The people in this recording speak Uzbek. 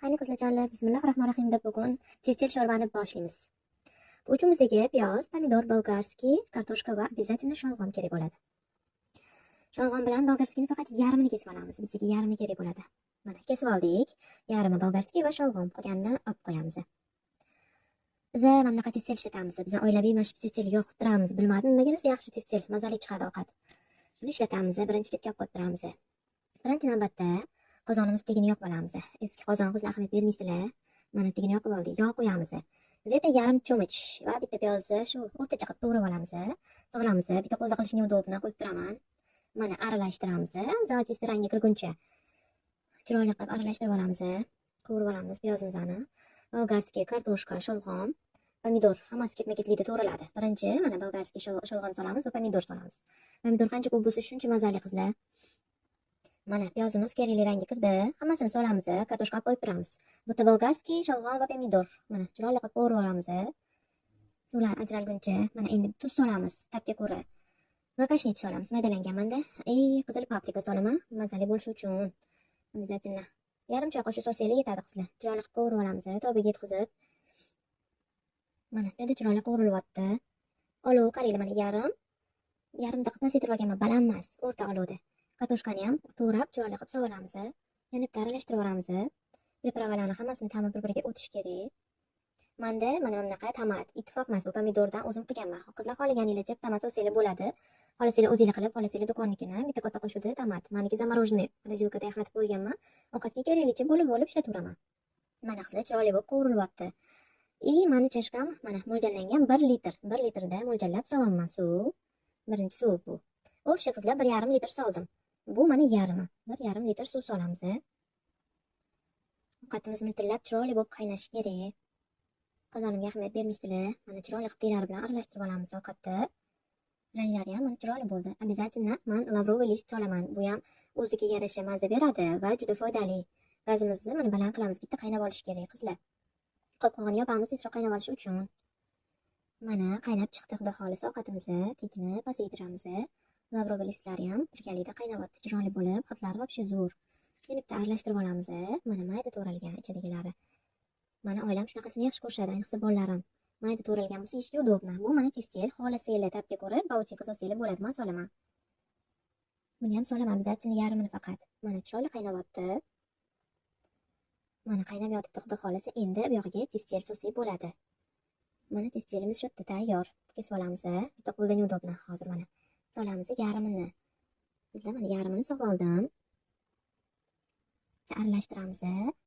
Qani qizlarjonlar, bismillah rohmanir rohim deb bugun teftel sho'rvani boshlaymiz. Bu uchun bizga piyoz, pomidor, болгарский, kartoshka va обязательно sholg'om kerak bo'ladi. Sholg'om bilan болгарский ni faqat yarmini kesib olamiz. Bizga yarmi kerak bo'ladi. Mana kesib oldik. Yarmi болгарский va sholg'om, qolganini olib qo'yamiz. Biza mana bunaqa teftel ishlatamiz. Biz oilaviy mana shu teftel yoqtiramiz. Bilmadim, nimaga rosa yaxshi teftel, mazali chiqadi ovqat. Buni ishlatamiz. Birinchi chetga olib qo'yib turamiz. Birinchi navbatda qozonimiz tagini yoqib olamiz. Eski qozon qizlar, ahamiyat bermaysizlar. Mana tagini yoqib oldik. Yog' qo'yamiz. Где-то yarim cho'mich va bitta piyozni shu o'rtacha qilib to'g'rab olamiz. Solamiz. Bitta qo'lda qilish неудобно, qo'yib turaman. Mana aralashtiramiz. Золотистый rangga kirguncha chiroyli qilib aralashtirib olamiz. Qovurib olamiz piyozimizni. Болгарский, kartoshka, sholg'om, pomidor hammasi ketma-ketlikda to'g'raladi. Birinchi mana болгарский, sholg'om solamiz va pomidor solamiz. Pomidor qancha ko'p bo'lsa, shuncha mazali, qizlar. Mana piyozimiz kerakli rangga kirdi. Hammasini solamiz, kartoshka olib qo'yib turamiz. Bu yerda болгарский, sholg'om va pomidor. Mana chiroyli qilib qovurib olamiz. Suvlar ajralguncha mana endi tuz solamiz ta'bga ko'ra. Va kashnich solamiz, maydalangan manda. Qizil paprika solaman, mazali bo'lishi uchun. Обязательно. Yarim choy qoshiq solsanglar yetadi, qizlar. Chiroyli qilib qovurib olamiz, tobaga yetkazib. Mana juda chiroyli qovurilyapti. Olov qaranglar, mana yarim. Yarimta qilib pasaytirib olganman, baland emas, o'rta olovda. Kartoshkani ham to'g'rab chiroyli qilib solib olamiz. Yana bitta aralashtirib yuboramiz. Приправа larni hammasini ta'mi bir-biriga o'tishi kerak. Manda mana bunaqa tomat, ittifoq emas, bu pomidordan o'zim qilganman. Qizlar, xohlaganinglarcha tomat solsanglar bo'ladi. Xohlasanglar o'zinglar qilib, xohlasanglar do'konnikini. Bitta katta qoshiqda tomat. Maniki замороженный, морозилка da yaxlatib qo'yganman. Ovqatga keraklicha bo'lib-bo'lib ishlataveraman. Mana qizlar, chiroyli bo'lib qovurilyapti. И mani чашка m mana mo'ljallangan 1 litr. 1 litrda mo'ljallab solyapman suv. Birinchi suv bu. Общий, qizlar, 1,5 litr soldim. Bu mana yarmi. 1,5 litr suv solamiz. Ovqatimiz miltillab chiroyli bo'lib qaynashi kerak. Qozonimga ahamiyat bermaysizlar. Mana chiroyli qilib teglari bilan aralashtirib olamiz ovqatni. Ranglari ham mana chiroyli bo'ldi. Обязательно man лавровый лист solaman. Bu ham o'ziga yarasha maza beradi va juda foydali. Gazimizni mana baland qilamiz. Bitta qaynab olishi kerak, qizlar. Qopqog'ini yopamiz tezroq qaynab olishi uchun. Mana qaynab chiqdi, xudo xohlasa, ovqatimizni tagini pasaytiramiz. Лавровый лист lari ham birgalikda qaynayapti, chiroyli bo'lib, hidlari вообще zo'r. Yana bitta aralashtirib olamiz. Mana mayda to'g'ralgan ichidagilari. Mani oilam shunaqasini yaxshi ko'rishadi, ayniqsa bolalarim. Mayda to'g'ralgan bo'lsa, yeyishga удобно. Bu mana teftel, xohlasanglar ta'bga ko'ra паутинка solsanglar bo'ladi, men solaman. Buni ham solaman, обязательно yarmini faqat. Mana chiroyli qaynayapti. Mana qaynab yotibdi, xudo xohlasa, endi bu yog'iga teftel solsak bo'ladi. Mana teftelimiz shu yerda tayyor. Kesib olamiz. Bitta qo'lda неудобно hozir mana. Solamiz yarmini. Bizlar mana yarmini solib oldim. Aralashtiramiz.